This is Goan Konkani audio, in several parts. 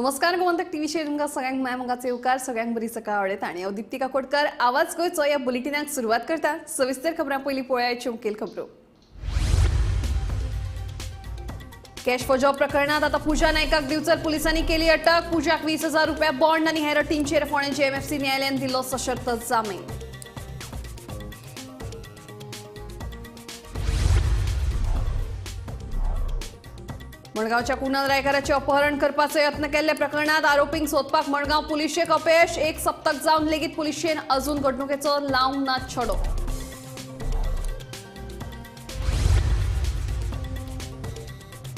नमस्कार गोमंतक टीव्हीचेर तुमकां सगळ्यांक माय मोगाचो येवकार, सगळ्यांक बरी सकाळ आवडटा आनी हांव दीप्ती काकोडकर आवाज गोंयचो ह्या बुलेटिनाक सुरवात करता. सविस्तर खबरां पयलीं पळोवया मुखेल खबरो. कॅश फॉर जॉब प्रकरणात आता पूजा नायकाक दिवचल पोलिसांनी केली अटक. पूजाक 20,000 रुपया बॉन्ड आनी हेर अटींचेर फोंडें जेएमएफसी न्यायालयान दिलो सशर्त जामीन. मडगांवच्या कुणाल रायकाराचे अपहरण करपाचो यत्न केल्ल्या प्रकरणात आरोपींक सोदपाक मडगांव पुलिशेक अपेश. एक सप्तक जावन लेगीत पुलिशेन अजून घडणुकेचो लावंक ना छडो.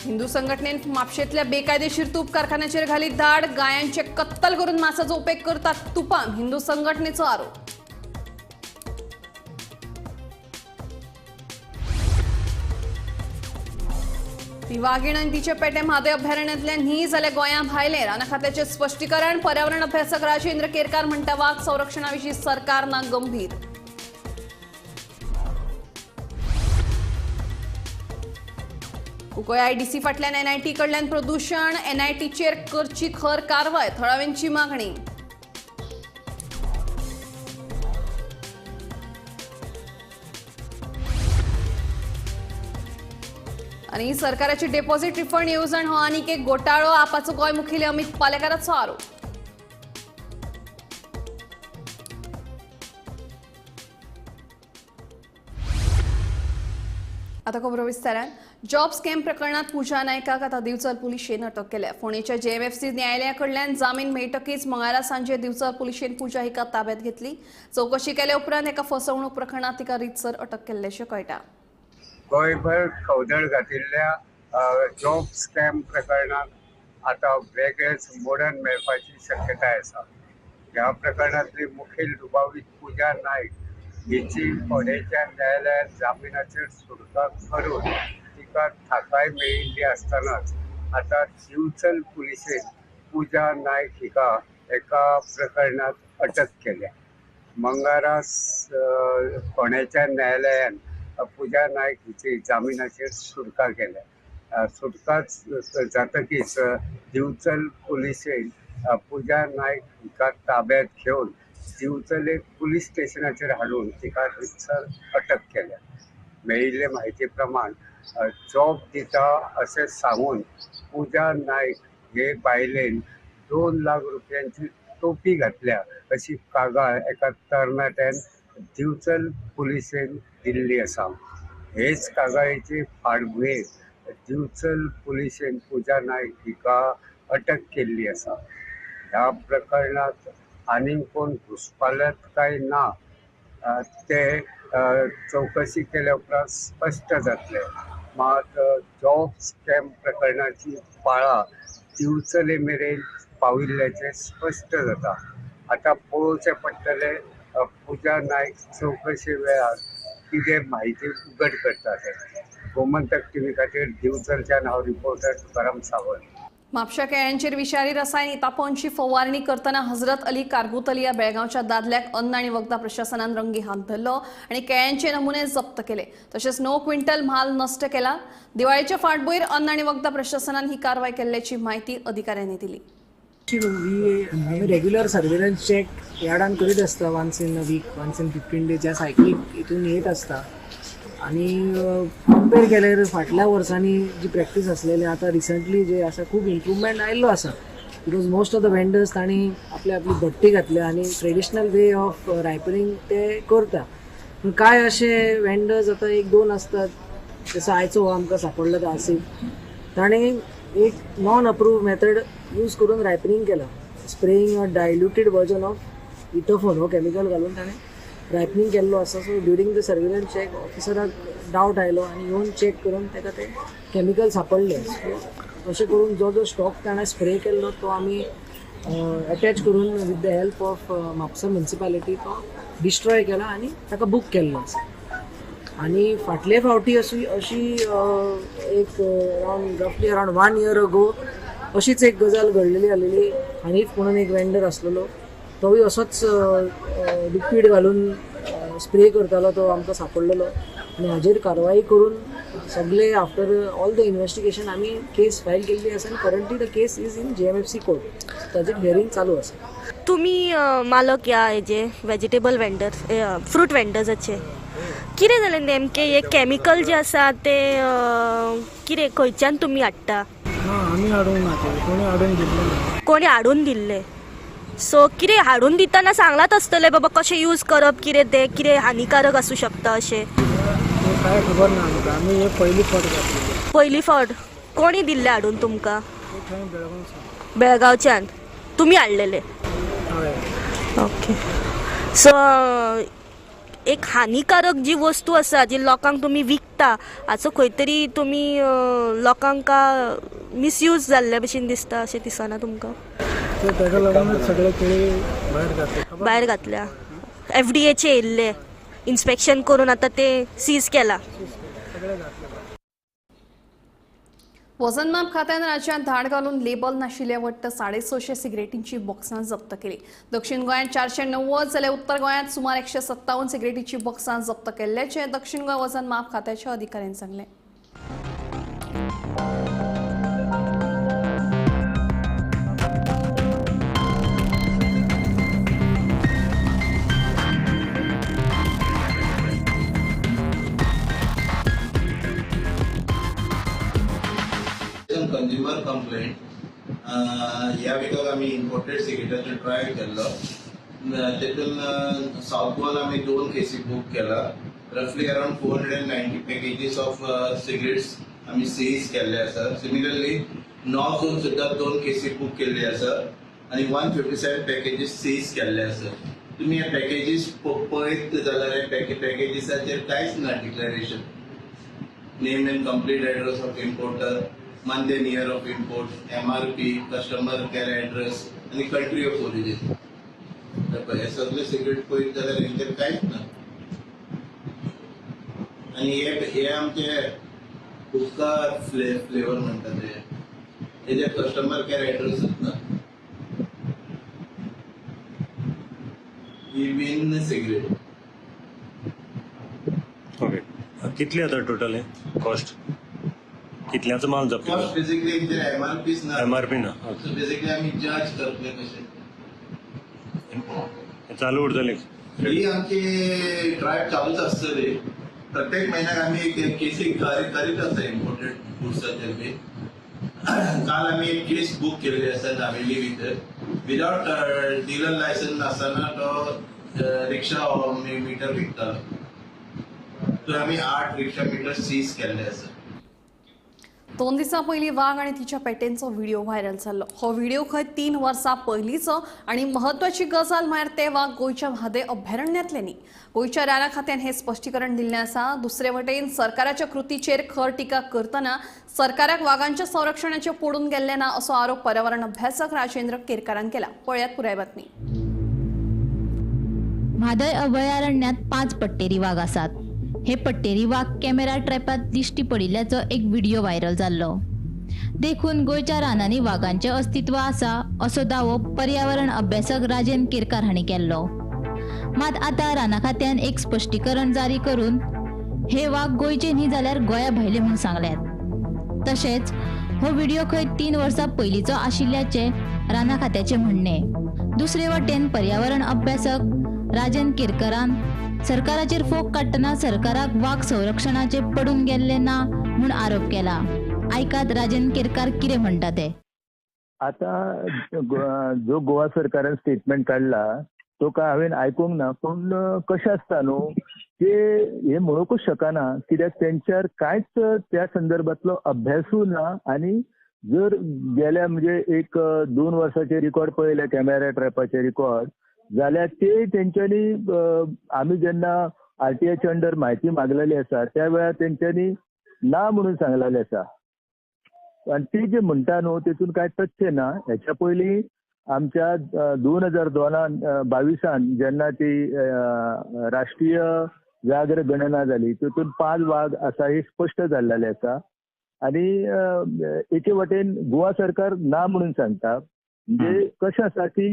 हिंदू संघटनेन म्हापशेंतल्या बेकायदेशीर तूप कारखान्याचेर घाली धाड. गायांचे कत्तल करून मासाचो उपेग करतात तुपान, हिंदू संघटनेचो आरोप. ती वागीण आनी तिचे पेटे म्हादय अभयारण्यांतल्यान न्ही जाल्यार गोंया भायले. राना खात्याचे स्पश्टीकरण. पर्यावरण अभ्यासक राजेंद्र केरकार म्हणटा वाग संरक्षणा विशीं सरकार ना गंभीर. कुंकळ्ळे आयडीसी फाटल्यान एनआयटी कडल्यान प्रदूशण. एनआयटीचेर करची खर कारवाय, थळाव्यांची मागणी. आनी सरकाराची डेपॉझिट रिफंड येवजण हो आनीक एक घोटाळो, आपाचो गोंय मुखेली अमित पालेकाराचो आरोप. आता खबरो विस्तारान. जॉब स्कॅम प्रकरणात पूजा नायकाक आता दिवचल पुलिशेन अटक केल्या. फोंडेच्या जेएमएफसी न्यायालया कडल्यान जामीन मेळटकीच मंगळारा सांजे दिवचल पुलिशेन पूजा हिका ताब्यात घेतली. चौकशी केल्या उपरांत एका फसवणूक प्रकरणात तिका रितसर अटक केल्ल्याचें कळटा. गोंयभर खवदळ घातिल्ल्या जॉब स्कॅम प्रकरणात आता वेगळेच मोडण मेळपाची शक्यताय आसा. ह्या प्रकरणांतली मुखेल दुबावीत पूजा नायक हिची फोंडेच्या न्यायालयान जामिनाचेर सुटका करून तिका थाकाय मेळिल्ली आसतनाच आतां दिवचल पुलिशेन पूजा नायक हिका एका प्रकरणांत अटक केल्या. मंगळारा फोंडेच्या न्यायालयान पूजा नायक हिची जामिनाचेर सुटका केल्या. सुटका जातकीच दिवचल पुलिशेन पूजा नायक हिका ताब्यात घेवन दिवचले पुलीस स्टेशनाचेर हाडून तिका रितसर अटक केल्या. मेळिल्ले म्हायती प्रमाण जॉब दिता अशें सांगून पूजा नायक हे बायलेन 2 लाख रुपयांची टोपी घातल्या अशी कागाळ एका तरणाट्यान दिवचल पुलिशेन दिल्ली आसा. हेच कागाळीचे फाटभुंयेर दिवचल पुलिशेन पूजा नायक हिका अटक केल्ली आसा. ह्या प्रकरणांत आनीक कोण घुसपाल्यात काय ना ते चवकशी केल्या उपरांत स्पश्ट जातले. मात जॉब स्कॅम प्रकरणाची पाळां दिवचले मेरेन पाविल्ल्याचें स्पश्ट जाता. आतां पळोवचें पडटलें पूजा नायक चवकशे वेळार कितें म्हायती उगड करता ते. गोमंतक टीव्ही खातीर दिवचलच्यान हांव रिपोर्टर तुकाराम सावंत. म्हापशा केळ्यांचेर विषारी रसायन इतापोनची फवारणी करतना हजरत अली कारगुतली ह्या बेळगांवच्या दादल्याक अन्न आनी वखदां प्रशासनान रंगी हात धरलो आनी केळ्यांचे नमुने जप्त केले. तशेंच 9 क्विंटल म्हाल नश्ट केला. दिवाळीच्या फाटभूंयेर अन्न आनी वखदां प्रशासनान ही कारवाय केल्ल्याची म्हायती अधिकाऱ्यांनी दिली. रेग्युलर सर्वेलन्स चेक यार्डान करीत आसता. Once in a week, once in 15 days ह्या सायकलीक हितून येत आसता. आनी कंपेर केल्यार फाटल्या वर्सांनी जी प्रॅक्टीस आसलेली आतां रिसंटली जे आसा खूब इम्प्रूवमेंट आयिल्लो आसा. Because most of the vendors तांणी आपली आपली भट्टी घातल्या आनी ट्रेडिशनल वे ऑफ रायपनींग ते करता. पूण कांय अशे वेंडर्स आतां 1-2 आसतात, जसो आयचो हो आमकां सांपडलो तो आसीफ, ताणें एक नॉन अप्रूव्ड मेथड यूज करून रायपनींग केलां. Spraying a diluted version of ethephon हो केमिकल घालून ताणें रायपनींग केल्लो आसा. So during the surveillance check ऑफिसराक डावट आयलो आनी येवन चॅक करून ताका तें केमिकल सांपडलें. सो अशें करून जो जो स्टॉक ताणें स्प्रे केल्लो तो आमी एटॅच करून with the help of Mapusa municipality तो डिस्ट्रॉय केला आनी ताका बूक केल्लो आसा. आनी फाटले फावटी अशी अशी एक अरावंड रफली अरावंड 1 year ago अशीच एक गजाल घडलेली आसलेली. हनीफ म्हणून एक वेंडर आसलेलो, तोवूय असोच लिक्वीड घालून स्प्रे करतालो, तो आमकां सांपडलेलो आनी हाजेर कारवाई करून सगळे आफ्टर ऑल the investigation आमी केस फायल केल्ली आसा आनी currently the case is in JMFC court, ताजेर हियरींग चालू आसा. तुमी मालक ह्या हेजे वेजिटेबल वेंडर, फ्रूट वेंडर्साचे कितें जालें नेमकें? हे केमिकल जे आसा ते कितें खंयच्यान तुमी हाडटा? ना, आमी हाडूंक ना, ते कोणी हाडून दिल्ले ना. कोणी हाडून दिल्ले? सो कितें हाडून दितना सांगलात आसतलें बाबा कशें यूज करप, कितें तें कितें हानिकारक आसूं शकता अशें? ते कांय खबर ना आमकां, आमी हे पयली फावट घातलेले. पयली फावट कोणी दिल्ले हाडून तुमकां? ते थंय बेळगांव. बेळगांवच्यान तुमी हाडलेले? हय. ओके, सो एक हानिकारक जी वस्तू आसा जी लोकांक तुमी विकता हाचो खंय तरी तुमी लोकांक मिसयूज जाल्ले भशेन दिसता अशें दिसना तुमकां? ते ताका लागूनच सगळे केळी भायर घातले. भायर घातल्या, एफडीएचे येयल्ले इन्स्पेक्शन करून आतां ते सीज केला. सगळे घातले. वजनमाप खात्यान राज्यांत धाड घालून लेबल नाशिल्ल्या वट्ट 650 सिगरेटींची बॉक्सां जप्त केली. दक्षिण गोंयांत 490 जाल्यार उत्तर गोंयांत सुमार 157 सिगरेटीची बॉक्सां जप्त केल्ल्याचें दक्षिण गोंय वजन माप खात्याच्या अधिकाऱ्यांनी सांगलें. कंज्युमर कंप्लेंट, ह्या विकाक आमी इम्पोर्टेड सिगरेटाचो ट्रायल केल्लो, तेतून सावथ गोवान आमी 2 केसी बूक केला. रफली अरावंड 490 पॅकेजीस ऑफ सिगरेट्स आमी सीज केल्ले आसा. सिमिलरली नॉर्थ झोन सुद्दां 2 केसी बूक केल्ले आसा आनी 157 पॅकेजीस सीज केल्ले आसा. तुमी हे पॅकेजीस पळयत जाल्यार हे पॅकेजीसाचेर कांयच ना declaration, name and complete address of importer, month and year of import, MRP, customer care address आनी कंट्री ऑफ ओरिजिन. हे सगळे सिगरेट पळयत जाल्यार हेंचेर कांयच ना. आनी हे आमचे हुक्का फ्लेवर म्हणटा ते, हेजेर कस्टमर केअर एड्रेसूच ना. ही बीन सिगरेट. ओके, कितली आतां टोटल कॉस्ट, कितल्याचो माल जप्त केला? कॉस्ट बेसिकली हेंचेर एमआरपीच ना. एमआरपी ना. सो बेसिकली आमी जज करतले कशें. चालू उरतले ही आमची ड्रायव्ह चालूच आसतली. प्रत्येक म्हयन्याक आमी एक केसी करीत आसता इम्पोर्टेड गुड्साचेर बी. काल आमी एक केस बूक केल्ली आसा नावेली भितर, विदावट डिलर लायसन्स नासतना तो रिक्षा मिटर विकतालो, तर आमी 8 रिक्षा मिटर सीज केल्ले आसा. 2 दिसां पयलीं वाग आनी तिच्या पेटेंचो व्हिडिओ व्हायरल जाल्लो. हो व्हिडिओ खंय 3 वर्सां पयलींचो आनी म्हत्वाची गजाल म्हळ्यार ते वाग गोंयच्या म्हादय अभयारण्यांतले न्ही. गोंयच्या रानां खात्यान हें स्पश्टीकरण दिल्लें आसा. दुसरे वटेन सरकाराच्या कृतीचेर खर टिका करतना सरकाराक वागांच्या संरक्षणाचें पडून गेल्लें ना असो आरोप पर्यावरण अभ्यासक राजेंद्र केरकारान केला. पळयात पुराय बातमी. म्हादय अभयारण्यात 5 पट्टेरी वाग आसात. हे पट्टेरी वाग कॅमेरा ट्रॅपात दिश्टी पडिल्ल्याचो एक व्हिडिओ व्हायरल जाल्लो. देखून गोंयच्या रानांनी वागांचें अस्तित्व आसा असो दावो पर्यावरण अभ्यासक राजेंद्र केरकार हांणी केल्लो. मात आतां राना खात्यान एक स्पश्टीकरण जारी करून हे वाग गोंयचे न्ही जाल्यार गोंया भायले म्हूण सांगल्यात. तशेंच हो व्हिडिओ खंय 3 वर्सां पयलींचो आशिल्ल्याचें राना खात्याचें म्हणणें. दुसरे वटेन पर्यावरण अभ्यासक राजेंद्र केरकारान सरकाराचेर फोग काडटना सरकाराक वाग संरक्षणाचे पडून गेल्ले ना म्हूण आरोप केला. आयकात राजेंद्र केरकार कितें म्हणटा ते. आता जो गोवा सरकारान स्टेटमेंट काडला तो काय हांवें आयकूंक ना, पूण कशें आसता न्हू ते हे म्हणूंकच शकना, कित्याक तेंच्यार कांयच त्या संदर्भातलो अभ्यासूय ना. आनी जर गेल्या म्हणजे एक 2 वर्साचे रिकॉर्ड पळयले कॅमेरा ट्रॅपाचे रिकॉर्ड जाल्यार ते तेंच्यांनी आमी जेन्ना आरटीआयच्या अंडर म्हायती मागलेली आसा त्या वेळार तेंच्यांनी ना म्हणून सांगलेलें आसा. आनी ती जे म्हणटा न्हू तेतून कांय तथ्य ना. हेच्या पयलीं आमच्या 2022 जेन्ना ती राष्ट्रीय व्याघ्र गणना जाली तितून 5 वाग आसा हे स्पश्ट जाल्लेलें आसा. आनी एके वटेन गोवा सरकार ना म्हणून सांगता, म्हणजे कशें आसा की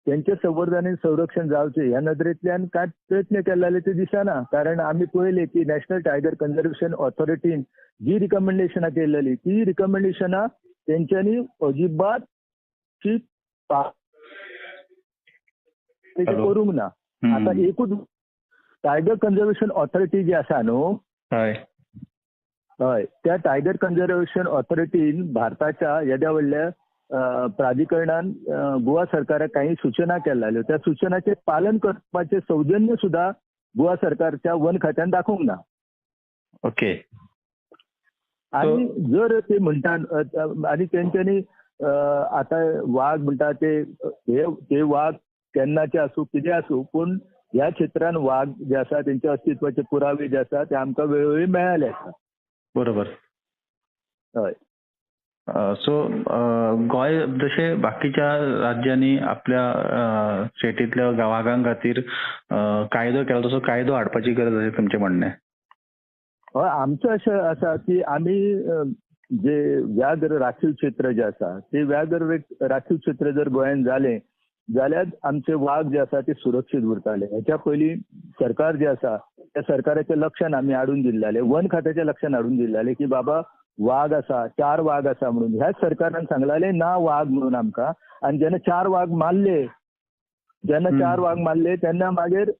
तेंचे संवर्धन आनी संरक्षण जावचें ह्या नदरेंतल्यान कांय प्रयत्न केल्ले जाल्यार ते दिसना. कारण आमी पळयलें की नॅशनल टायगर कन्जर्वेशन ऑथॉरिटीन जी रिकमेंडेशनां केलेली ती रिकमेंडेशनां तेंच्यांनी अजिबात ती करूंक ना. आतां एकूच टायगर कन्जर्वेशन ऑथॉरिटी जी आसा न्हू, हय हय, त्या टायगर कन्जर्वेशन ऑथॉरिटीन भारताच्या येद्या व्हडल्या प्राधिकरणान गोवा सरकाराक काही सूचना केल्ल्यो, त्या सूचनाचें पालन करपाचें सौजन्य सुद्दां गोवा सरकारच्या वन खात्यान दाखोवंक ना. ओके. आनी जर ते म्हणटा आनी तेंच्यांनी आतां वाग म्हणटा ते हे वाग केन्नाचे आसूं कितें आसूं, पूण ह्या क्षेत्रान वाग जे आसा तेंच्या अस्तित्वाचे पुरावे जे आसा ते आमकां वेळोवेळी मेळ्ळेले आसा. बरोबर. हय. सो गोंय जशें बाकीच्या राज्यांनी आपल्या स्टेटींतल्या वागां खातीर कायदो केला तसो कायदो हाडपाची गरज अशें तुमचें म्हणणें? हय, आमचें अशें आसा की आमी जे व्याघ्र राखीव क्षेत्र जे आसा ते व्याघ्र राखीव क्षेत्र जर गोंयांत जालें जाल्यार आमचे वाग जे आसा ते सुरक्षीत उरताले. हेच्या पयलीं सरकार जे आसा त्या सरकाराच्या लक्षान आमी हाडून दिल्लें, वन खात्याच्या लक्षान हाडून दिल्लें की बाबा वाग आसा, 4 वाग आसा म्हणून. ह्याच सरकारान सांगलें ना वाग म्हणून आमकां. आनी जेन्ना 4 वाग मारले, जेन्ना 4 वाग मारले तेन्ना मागीर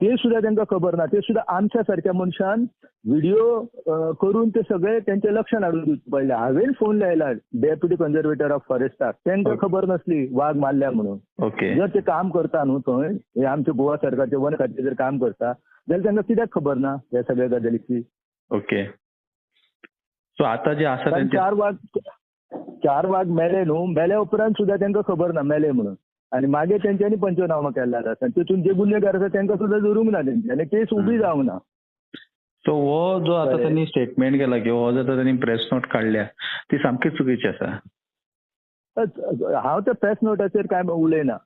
ते सुद्दां तांकां खबर ना, ते सुद्दां आमच्या सारक्या मनशान व्हिडिओ करून ते सगळे तेंच्या लक्षान हाडून दिवचें पडलें. हांवें फोन लायला डेप्युटी कन्जर्वेटर ऑफ फॉरेस्टाक, तांकां खबर नासली वाग मारल्या म्हणून. ओके. जर ते काम करता न्हू थंय, हे आमच्या गोवा सरकारचे वन खातें जर काम करता जाल्यार तांकां कित्याक खबर ना ह्या सगळ्या गजालीची? ओके. सो आतां जे आसा 4 वाग मेले न्हू, मेल्या उपरांत सुद्दां तांकां खबर ना मेले म्हणून. आनी मागीर तेंच्यांनी पंचनामा केल्ले आसा, तितून जे गुन्हेगार आसा तांकां सुद्दां धरूंक ना तेंच्यांनी, केस उबी जावंक ना. सो हो जो आतां त्यांनी स्टेटमेंट केला किंवा हो जो आतां त्यांनी प्रेस नोट काडल्या ती सामकी चुकीची आसा. हांव त्या प्रेस नोटाचेर कांय उलयना,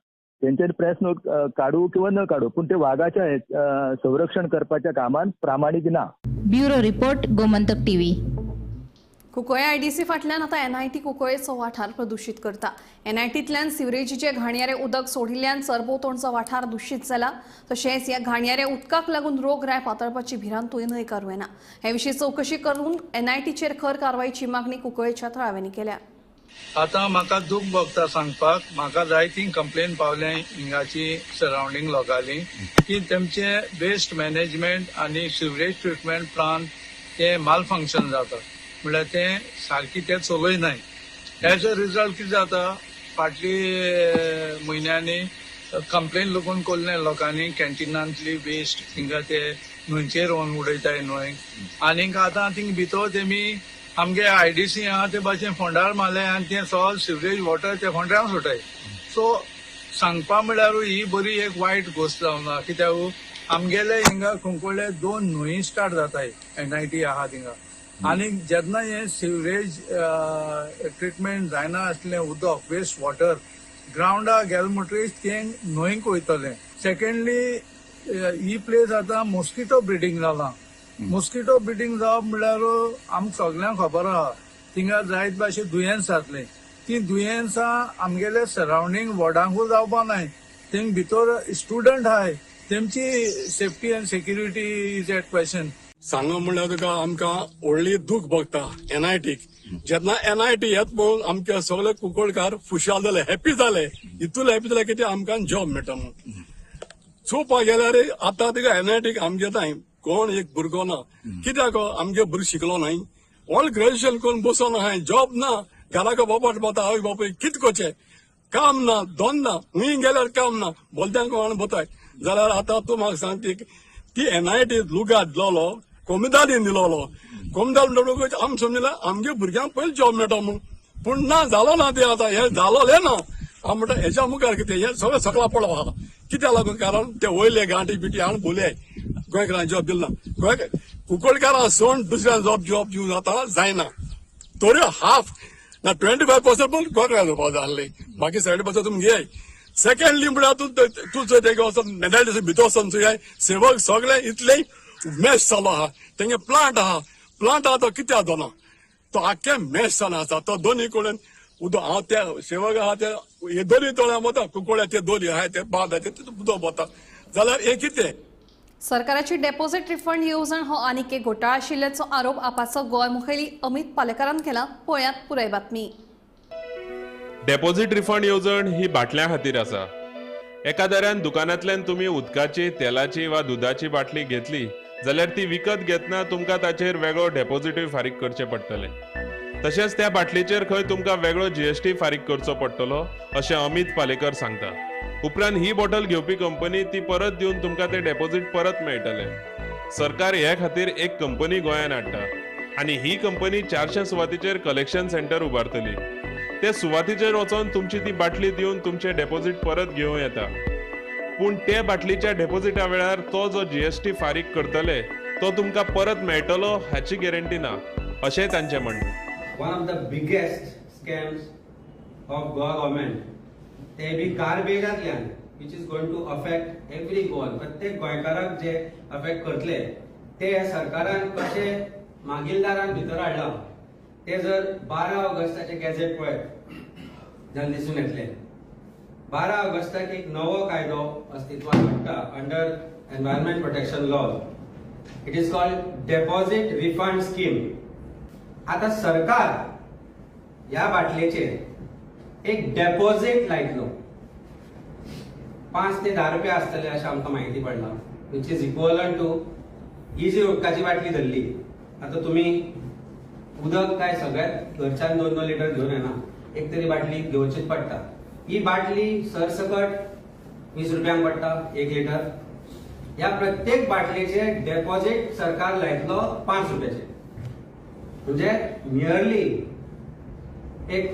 तेंच्यांनी प्रेस नोट काडू किंवा न काडू, पूण ते वागाच्या संरक्षण करपाच्या कामान प्रामाणीक ना. Bureau report, Gomantak TV. Cuncolim IDC फाटल्यान आतां एनआयटी कुंकळ्ळेचो वाठार प्रदूशीत करता. एनआयटींतल्यान सिवरेजीचे घाणयारे उदक सोडिल्ल्यान सरभोंवतणचो वाठार दूशीत जाला. तशेंच ह्या घाणयाऱ्या उदकाक लागून रोगराय पातळपाची भिरांतूय न्हयकारूं येना. हे विशीं चवकशी करून एनआयटीचेर खर कारवायची मागणी कुंकळ्ळेच्या थळाव्यांनी केल्या. आतां म्हाका दूख भोगता सांगपाक, म्हाका जायती कंप्लेन पावल्या हिंगाची सरावंडींग लोकांनी की तेमचे वेस्ट मॅनेजमेंट आनी सिवरेज ट्रिटमेंट प्लांट ते मालफंक्शन जाता, म्हणल्यार तें सारकी तें चलय नाय. एज अ रिजल्ट कितें जाता, फाटली म्हयन्यांनी कंप्लेन लोकून कोल्ले लोकांनी कॅन्टिनांतली वेस्ट हिंगा ते न्हंयचेर व्हरून उडयताय न्हंय. आनीक आतां थिंग भितर तेमी आमगे आयडीसी आहा ते भाशेन फोंडार मारले आनी तें सगळें सिवरेज वॉटर ते फोंड्यान सोडटाय. सो सांगपा म्हणल्यार ही बरी एक वायट गोश्ट जावना, कित्याक आमगेले हिंगा कुंकळ्ळे 2 न्हंयी स्टार्ट जाताय एनआयटी आहा थिंगा. आनी जेन्ना हें सिवरेज ट्रिटमेंट जायना आसलें उदक वेस्ट वॉटर ग्रावंडा गेलें म्हणटकीर तें न्हंयक वयतलें. सेकेंडली ही प्लेस आतां मॉस्किटो ब्रिडींग जालां. मॉस्किटो ब्रिडींग जावप म्हणल्यार आमकां सगल्यांक खबर आहा थिंगा जायत भाशेन दुयेंस जातलें, ती दुयेंसां आमगेले सरावंडींग वॉर्डांकूय जावपा नाय. थिंग भितर स्टुडंट आहाय, तेमची safety and security is at question. सांगो म्हणल्यार तुका आमकां व्हडली दूख भोगता एनआयटीक. जेन्ना एनआयटी येत पळोवन आमचे सगळे कुंकळकार खुशाल जाले, हॅपी जाले, इतून हॅपी जाले की आमकां जॉब मेळटा म्हणून. चोवपाक गेल्यार आतां तुका एनआयटीक आमगे थंय कोण एक भुरगो ना, कित्याक आमगे भुरगो शिकलो नाय, ऑल ग्रॅज्युएशन करून बसोन आहाय, जॉब ना, घराक बोबाट बोता आवय बापूय कितें करचें, काम ना, दोन ना, हुंय गेल्यार काम ना, बोलत्यांक कोण बोताय जाल्यार आतां तूं म्हाका सांग ती एनआयटी लुगाट दिलोलो कोमिदादीन दिलोलो, कोमिदाद म्हणटकूच आमी समजलें आमगे भुरग्यांक पयलीं जॉब मेळटा म्हणून, पूण ना जालो ना ते आतां हें जालोलें ना. हांव म्हणटा हेच्या मुखार कितें हें सगळें सकला पडलो आहा, कित्याक लागून, कारण ते वयले गांठी बिटी हाडून बोलय गोंयकारांक जॉब दिला ना, गोंय कुंकळकारां सोड दुसऱ्या जॉब जॉब दिवंक जाता जायना, तरी हाफ ना 25% पण गोंयकारां दिवपा जाय आसली, बाकी 70% तुमी घेय. सेकंडली म्हणल्यार तूं तूं चोय तेगे वचोन एनआयटी भितर वचोन चोय सेवक सगळे इतले मॅश जालो आहा, तेंगे प्लांट आहा, प्लांट आहा तो कित्याक जालो, तो आख्खे मॅश जालो आसा, तो दोनूय कडेन उदक हांव त्या सेवक आहा ते हे दोरी तळ्या वता कुंकळ्या ते दोरी आहाय ते बाद आहाय ते उदक वता जाल्यार हे कितें. सरकाराची डेपॉझिट रिफंड येवजण हो आनीक एक घोटाळा आशिल्ल्याचो आरोप आपाचो गोंय मुखेली अमित पालेकारान केला. पळयात पुराय बातमी. डेपॉझिट रिफंड येवजण ही बाटल्यां खातीर आसा. एकादऱ्यान दुकानांतल्यान तुमी उदकाची, तेलाची वा दुदाची बाटली घेतली जाल्यार ती विकत घेतना तुमकां ताचेर वेगळो डेपॉझिटूय फारीक करचें पडटलें. तशेंच त्या बाटलीचेर खंय तुमकां वेगळो जीएसटी फारीक करचो पडटलो अशें अमित पालेकर सांगता. उपरांत ही बॉटल घेवपी कंपनी ती परत दिवन तुमकां ते डेपॉझिट परत मेळटलें. सरकार हे खातीर एक कंपनी गोंयांत हाडटा आनी ही कंपनी 400 सुवातीचेर कलेक्शन सेंटर उबारतली. ते सुवातीचेर वचोन तुमची ती बाटली दिवन तुमचें डेपॉझिट परत घेवं येता. पूण ते बाटलीच्या डेपॉझिटा वेळार तो जो जीएसटी फारीक करतले तो तुमकां परत मेळटलो हाची गॅरंटी ना अशें तांचें म्हणणें. One of the biggest scams of Goa government, ते बी गार्बेजांतल्यान, which is going to affect every Goan. प्रत्येक गोंयकाराक जे अफेक्ट करतले ते सरकारान कशें मागीलदारान भितर हाडलां ते जर 12 ऑगस्टाचे गॅझेट पळयत जाल्यार दिसून येतले. 12 ऑगस्टाक एक नवो कायदो अस्तित्वात हाडटा under environment protection law. It is called deposit refund scheme. आता सरकार ह्या बाटलेचेर एक डेपॉझिट लायतलो. 5 ते 10 रुपया आसतले अशें आमकां म्हायती पडलां, which is equivalent to ही जी उदकाची बाटली धरली. आतां तुमी उदक काय सगळ्यात घरच्यान 2-2 लिटर घेवन येना, एक तरी बाटली घेवचीच पडटा. ही बाटली सरसकट 20 रुपयांक पडटा 1 लिटर. ह्या प्रत्येक बाटलेचे डेपॉझिट सरकार लायतलो 5 रुपयाचे, म्हणजे नियरली एक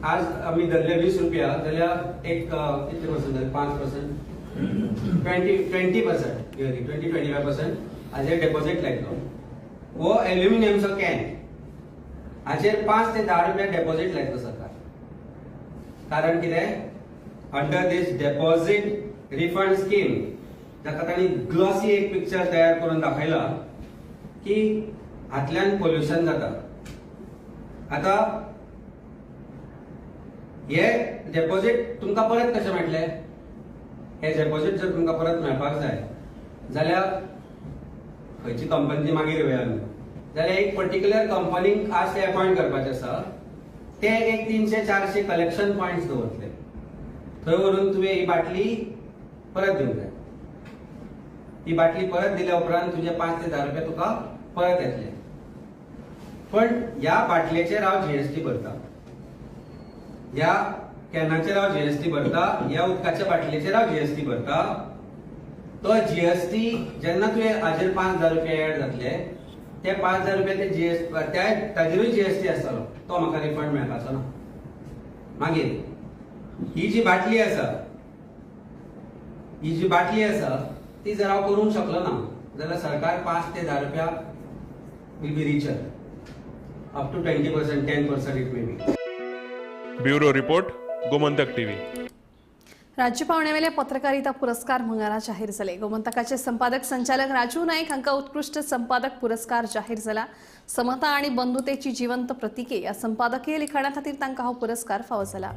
आज आमी धरले 20 रुपया जाल्यार एक कितले पर्संट जाले, 5%, 20% नियरली 20-25% हाजेर डेपॉझिट लायतलो. हो एल्युमिनियमचो can हाचेर 5 ते 10 रुपया डेपॉझिट लायतलो सरकार. कारण कितें, under this deposit refund scheme जाका तांणी ग्लॉसी एक पिक्चर तयार करून दाखयला की हातल्यान पोल्युशन जाता. आतां हे डेपॉझिट तुमकां परत कशें मेळटलें? हे डेपॉझिट जर तुमकां परत मेळपाक जाय जाल्यार खंयची कंपनी मागीर वेळ न्हू, जाल्यार एक पर्टिक्युलर कंपनीक आज ते अपॉयंट करपाचें आसा. ते एक 300-400 कलेक्शन पॉयंट्स दवरतले, थंय व्हरून तुवें ही बाटली परत दिवंक जाय. ही बाटली परत दिल्या उपरांत तुजे 5 ते 10 रुपया तुका परत येतले. पण ह्या बाटलेचेर हांव जीएसटी भरता, ह्या कॅनाचेर हांव जीएसटी भरता, ह्या उदकाच्या बाटलेचेर हांव जीएसटी भरता. तो जीएसटी जेन्ना तुवें हाजेर 5,000 रुपया एड जातले, ते 5,000 रुपया ते जीएसटी ताजेरूय जीएसटी आसतलो, तो म्हाका रिफंड मेळपाचो ना. मागीर ही जी बाटली आसा, ही जी बाटली आसा ती जर हांव करूंक शकलो ना जाल्यार सरकार 5 ते 10 रुपया will be richer, up to 20%, 10% it may be. Bureau report, Gomantak TV. राज्य पावण्यावेले पत्रकारिता पुरस्कार मंगळारा जाहीर जाले. गोमंतकाचे संपादक संचालक राजू नाईक हांकां उत्कृष्ट संपादक पुरस्कार जाहीर जाला. समता आणि बंधुतेची जिवंत प्रतिके या संपादकीय लिखाणा खातीर तांकां हो पुरस्कार फावो जाला.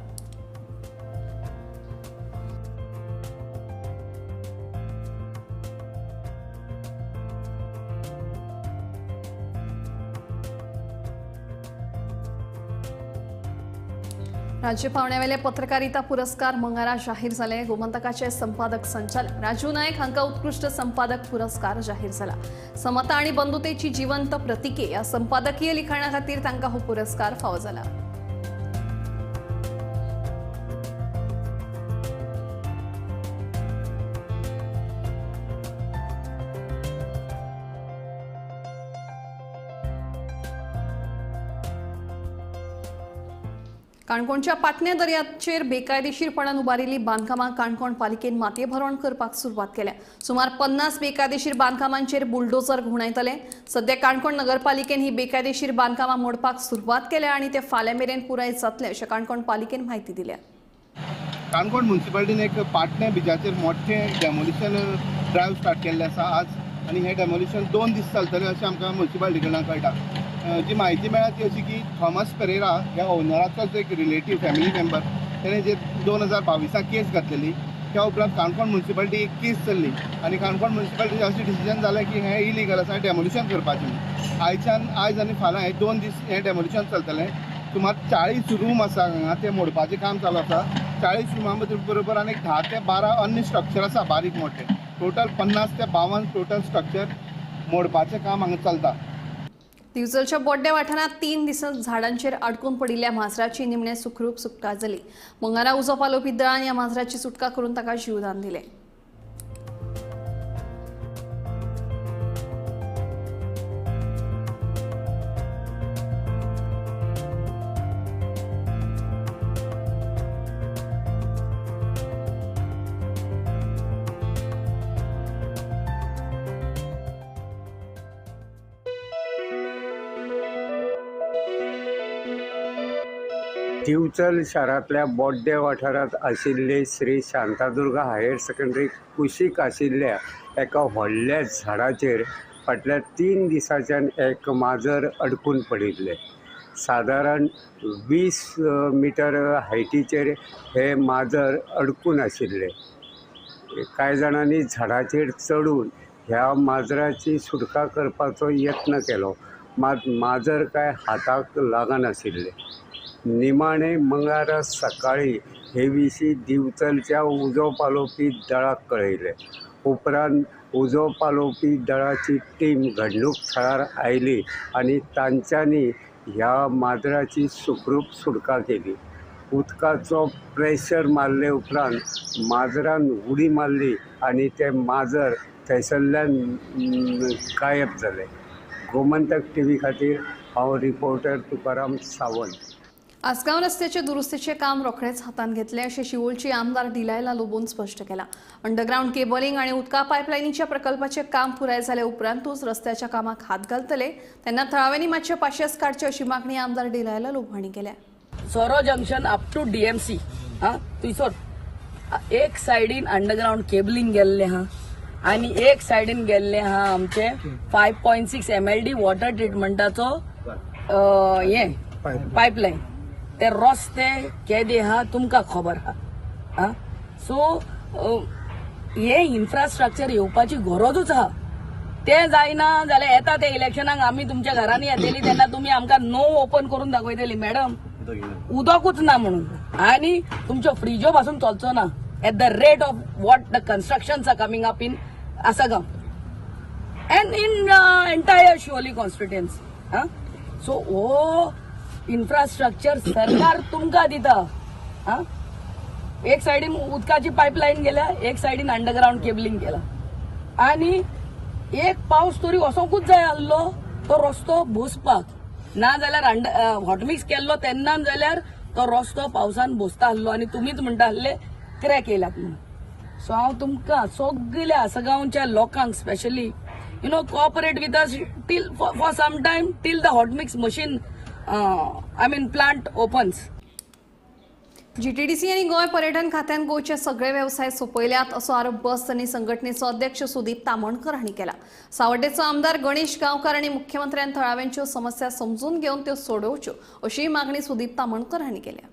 राज्य पावण्यावेले पत्रकारिता पुरस्कार मंगळारा जाहीर जाले. गोमंतकाचे संपादक संचालक राजू नाईक हांकां उत्कृष्ट संपादक पुरस्कार जाहीर जाला. समता आणि बंधुतेची जिवंत प्रतिके या संपादकीय लिखाणा खातीर तांकां हो पुरस्कार फावो जाला. काणकोणच्या पाटणे दर्याचेर बेकायदेशीरपणान उबारिल्ली बांदकामां काणकोण पालिकेन मातये भरवण करपाक सुरवात केल्या. सुमार 50 बेकायदेशीर बांदकामांचेर बुलडोजर घुंवडायतले. सध्या काणकोण नगरपालिकेन ही बेकायदेशीर बांदकामां मोडपाक सुरवात केल्या आनी ते फाल्यां मेरेन पुराय जातले अशें काणकोण पालिकेन म्हायती दिल्या. काणकोण म्युनिसिपालिटीन एक पाटणे बिचाचेर मोठें डेमोलिशन ड्रायव्ह स्टार्ट केल्लें आसा आज, आनी हें डेमोलिशन 2 दीस चलतलें अशें आमकां म्युनिसिपालिटी कडल्यान कळटा. जी म्हायती मेळ्ळा ती अशी की थॉमस पेरेरा ह्या ओनराचोच एक रिलेटीव फॅमिली मेंबर तेणें जे 2022 केस घातलेली. त्या उपरांत काणकोण म्युनिसिपालिटी एक केस चल्ली आनी काणकोण म्युनिसिपालिटी अशें डिसिजन जालें की हें इलिगल आसा, डेमोलिशन करपाचें म्हणून. आयच्यान आयज आनी फाल्यां हे 2 दीस हें डेमोलिशन चलतलें. सुमार 40 रूम आसा हांगा, ते मोडपाचें काम चालू आसा. 40 रुमां बरोबर आनी 10 ते 12 अन्य स्ट्रक्चर आसा बारीक मोठे. टोटल 50 ते 52 टोटल स्ट्रक्चर मोडपाचें काम हांगा चलता. दिवचलच्या बोड्डे वाठारांत 3 दिसां झाडांचेर अडकून पडिल्ल्या माजराची निमणे सुखरूप सुटका जाली. मंगळारा उजो पालोवपी दळान ह्या माजराची सुटका करून ताका जीवदान दिलें. दिवचल शारांतल्या बोड्डे वाठारांत आशिल्ले श्री शांतादुर्गा हायर सेकंडरी कुशीक आशिल्ल्या एका व्हडल्या झाडाचेर फाटल्या 3 दिसांच्यान एक माजर अडकून पडिल्लें. सादारण 20 मिटर हायटीचेर हे माजर अडकून आशिल्लें. कांय जाणांनी झाडाचेर चडून ह्या माजराची सुटका करपाचो यत्न केलो, मात माजर काय हाताक लागनाशिल्लें. निमाणे मंगळारा सकाळी हे विशीं दिवचलच्या उजो पालोवपी दळाक कळयलें. उपरांत उजो पालोवपी दळाची टीम घडणूक थळार आयली आनी तांच्यांनी ह्या माजराची सुखरूप सुटका केली. उदकाचो प्रेशर मारले उपरांत माजरान उडी मारली आनी तें माजर थंयसरल्यान गायब जालें. गोमंतक टीव्ही खातीर हांव रिपोर्टर तुकाराम सावंत. आसगांव रस्त्याचे दुरुस्तीचे काम रोखडेच हातांत घेतले अशें शिवोलची आमदार डिलायला लोबोन स्पश्ट केला. अंडरग्रावंड केबलिंग आनी उदका पायपलायनीच्या प्रकल्पाचे काम पुराय जाले उपरांतूच रस्त्याच्या कामाक हात घालतले, तेन्ना थळाव्यांनी मातशे पाशियेस काडचे अशी मागणी आमदार डिलायला लोबो हांणी केल्या. सोरो जंक्शन अप टू डीएमसी हा थंयसर एक सायडीन अंडरग्रावंड केबलिंग गेल्लें हा आनी एक सायडीन गेल्लें हा आमचे 5.6 MLD water ट्रिटमेंटाचो हें पायपलायन. ते रस्ते केदे हा तुमकां खबर हा. सो हे इन्फ्रास्ट्रक्चर येवपाची गरजूच आहा. ते जायना जाल्यार येता ते इलेक्शनाक आमी तुमच्या घरांनी येतली तेन्ना तुमी आमकां नो ओपन करून दाखयतली मॅडम उदकूच ना म्हणून, आनी तुमच्यो फ्रिजो पासून चलचो ना at the rate of what the constructions are coming up in Assagao and in entire Siolim constituency. So हो इन्फ्रास्ट्रक्चर सरकार तुमकां दिता. एक सायडीन उदकाची पायपलायन गेल्या, एक सायडीन अंडरग्रावंड केबलिंग केला, आनी एक पावस तरी वचोंकूच जाय आसलो तो रस्तो बसपाक, ना जाल्यार हॉटमिक्स केल्लो तेन्ना जाल्यार तो रस्तो पावसान बसता आसलो आनी तुमीच म्हणटा आसले क्रॅक येयल्यात म्हणून. सो हांव तुमकां सगल्या आसगांवच्या लोकांक specially you know cooperate with us till for some time till the hot mix machine plant opens. GTDC आणि गोंय पर्यटन खात्यान गोंयचे सगळे वेवसाय सोंपयल्यात असो आरोप बस आनी संघटनेचो अध्यक्ष सुदीप तामणकर हांणी केला. सावड्डेचो आमदार गणेश गांवकार आनी मुख्यमंत्र्यान थळाव्यांच्यो समस्या समजून घेवन त्यो सोडोवच्यो अशी मागणी सुदीप तामणकर हांणी केल्या.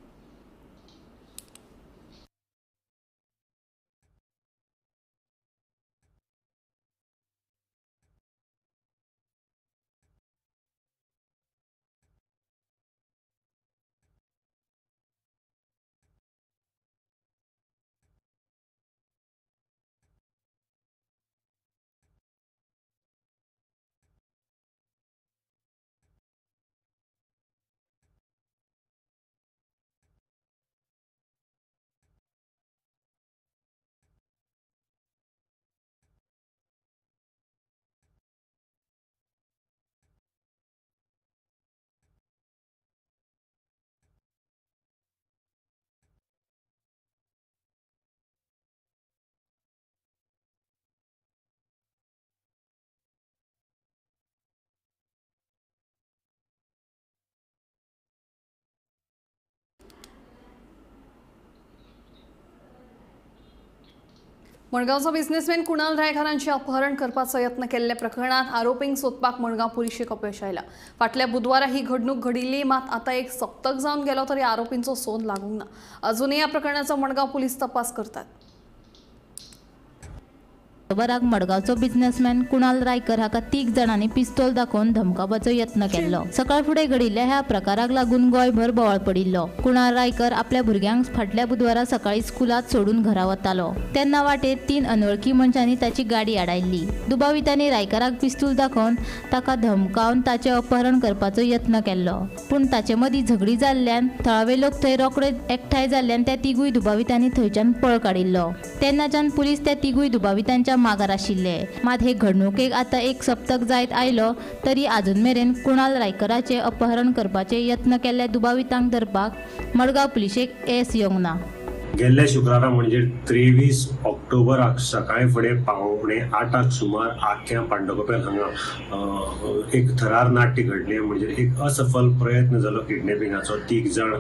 मडगांवचो बिझनेसमॅन कुणाल रायकारांचे अपहरण करपाचो यत्न केल्ल्या प्रकरणात आरोपींक सोदपाक मडगांव पुलिशेक अपयश आयला. फाटल्या बुधवारा ही घडणूक घडिल्ली, मात आतां एक सप्तक जावन गेलो तरी आरोपींचो सोद लागूंक ना. अजूनही या प्रकरणाचो मडगांव पुलीस तपास करतात. ऑक्टोबराक मडगांवचो बिझनेसमॅन कुणाल रायकर हाका 3 जाणांनी पिस्तोल दाखोवन धमकावपाचो यत्न केल्लो. सकाळ फुडें घडिल्ल्या ह्या प्रकाराक लागून गोंयभर बोवाळ पडिल्लो. कुणाल रायकर आपल्या भुरग्यांक फाटल्या बुधवारा सकाळी स्कुलांत सोडून घरा वतालो तेन्ना वाटेर 3 अनवळखी मनशांनी ताची गाडी आडायल्ली. दुबावितांनी रायकराक पिस्तूल दाखोवन ताका धमकावन ताचें अपहरण करपाचो यत्न केल्लो. पूण ताचे मदीं झगडी जाल्ल्यान थळावे लोक थंय रोखडे एकठांय जाल्ल्यान त्या तिगूय दुबावितांनी थंयच्यान पळ काडिल्लो. तेन्नाच्यान पुलीस त्या तिगूय दुबावितांच्या मागार आशिल्ले. मात हे घडणुकेक आतां एक सप्तक जायत आयलो तरी आजून मेरेन कुणाल रायकराचे अपहरण करपाचे यत्न केल्ल्या दुबावितांक धरपाक मडगांव पुलिशेक येस येवंक ना. गेल्ल्या शुक्रारा म्हणजे 23 ऑक्टोबराक सकाळी फुडें 7:45 सुमार आख्या पांडकोपेल हांगा एक थरार नाट्य घडलें. म्हणजे एक असफल प्रयत्न जालो किडनॅपिंगाचो. 3 जाण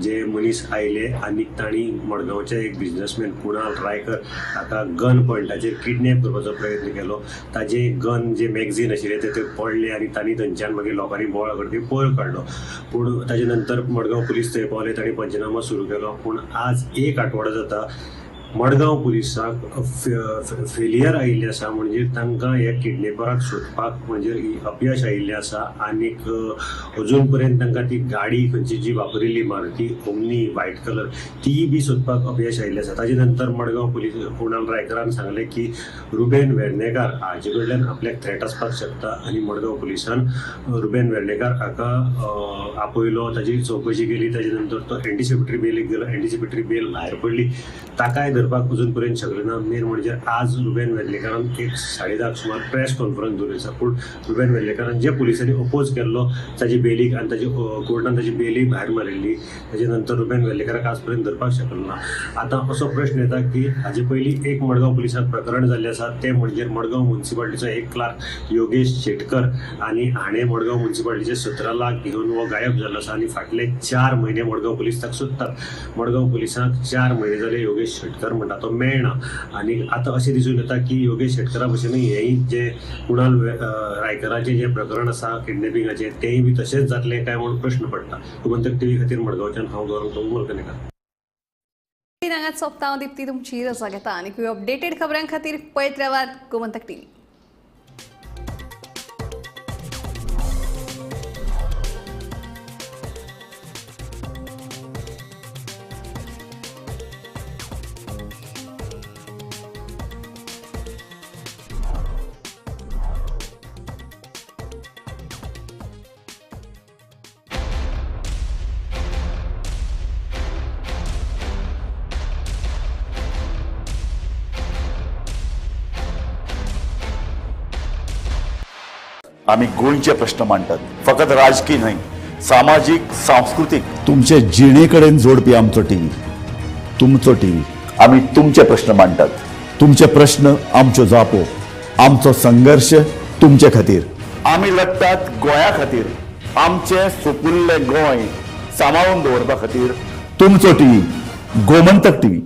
जे मनीस आयले आनी तांणी मडगांवचे एक बिझनेसमॅन कुणाल रायकर हाका गन पॉयंटाचेर किडनॅप करपाचो प्रयत्न केलो. ताजे गन जे मॅगझीन आशिल्ले ते पडले आनी तांणी थंयच्यान मागीर लोकांनी बोवाळ करती पळ काडलो. पूण ताजे नंतर मडगांव पुलीस थंय पावले, तांणी पंचनामा सुरू केलो. पूण आज एक आठवडो जाता मडगांव पुलिसांक फेलियर आयिल्लें आसा. म्हणजे तांकां ह्या किडनॅपराक सोदपाक म्हणजे अपयश आयिल्लें आसा. आनीक अजून पर्यंत तांकां ती गाडी खंयची जी वापरिल्ली मारुती ओमनी व्हायट कलर तीय बी सोदपाक अपयश आयिल्लें आसा. ताजे नंतर मडगांव पुलीस कुणाल रायकरान सांगलें की रुबेन वेर्णेकार हाजे कडल्यान आपल्याक थ्रेट आसपाक शकता आनी मडगांव पुलिसान रुबेन वेर्णेकार हाका आपयलो, ताजी चवकशी केली. ताजे नंतर तो एंटिसिपेटरी बेलीक गेलो. एंटिसिपेटरी बेल भायर पडली, ताकाय धरपाक अजून पर्यंत शकले ना. मेन म्हणजे आज रुबेन वेर्लेकारान एक 10:30 सुमार प्रेस कॉन्फरन्स दवरली आसा. पूण रुबेन वेर्लेकारान जे पुलिसांनी अपोज केल्लो ताजी बेलीक आनी ताजी कोर्टान ताजी बेली भायर मारिल्ली. ताजे नंतर रुबेन वेर्लेकाराक आज पर्यंत धरपाक शकलो ना. आतां असो प्रश्न येता की हाजे पयलीं एक मडगांव पुलिसांत प्रकरण जाल्लें आसा, तें म्हणजे मडगांव म्युनिसिपालिटीचो एक क्लार्क योगेश शेटकर आनी हाणें मडगांव म्युनिसिपालिटीचे 17 लाख घेवन हो गायब जाल्लो आसा आनी फाटले 4 म्हयने मडगांव पुलीस ताका सोदतात. मडगांव पुलिसांक 4 म्हयने जाले योगेश शेटकर म्हणटा तो मेळना. आनी आतां अशें दिसून येता की योगेश शेटकरा भशेन हेंय जे कुणाल रायकराचें जें प्रकरण आसा किडनॅपिंगाचें तेंय बी तशेंच जातलें काय म्हूण प्रश्न पडटा. गोमंतक टीव्ही खातीर मडगांवच्यान हांव गौरव प्रभू मलकनेकार. हांगाच सोंपता. हांव दीप्ती तुमची रजा घेता आनी अपडेटेड खबरां खातीर पळयत रावात गोमंतक टीव्ही. आमी गोंयचे प्रश्न मांडटात, फकत राजकीय न्हय, सामाजीक, सांस्कृतीक, तुमचे जिणे कडेन जोडपी आमचो टीव्ही, तुमचो टीव्ही. आमी तुमचे प्रश्न मांडटात, तुमचे प्रश्न आमच्यो जापो, आमचो संघर्श तुमचे खातीर. आमी लढटात गोंया खातीर, आमचें सुपुल्लें गोंय सांबाळून दवरपा खातीर. तुमचो टीव्ही, गोमंतक टीव्ही.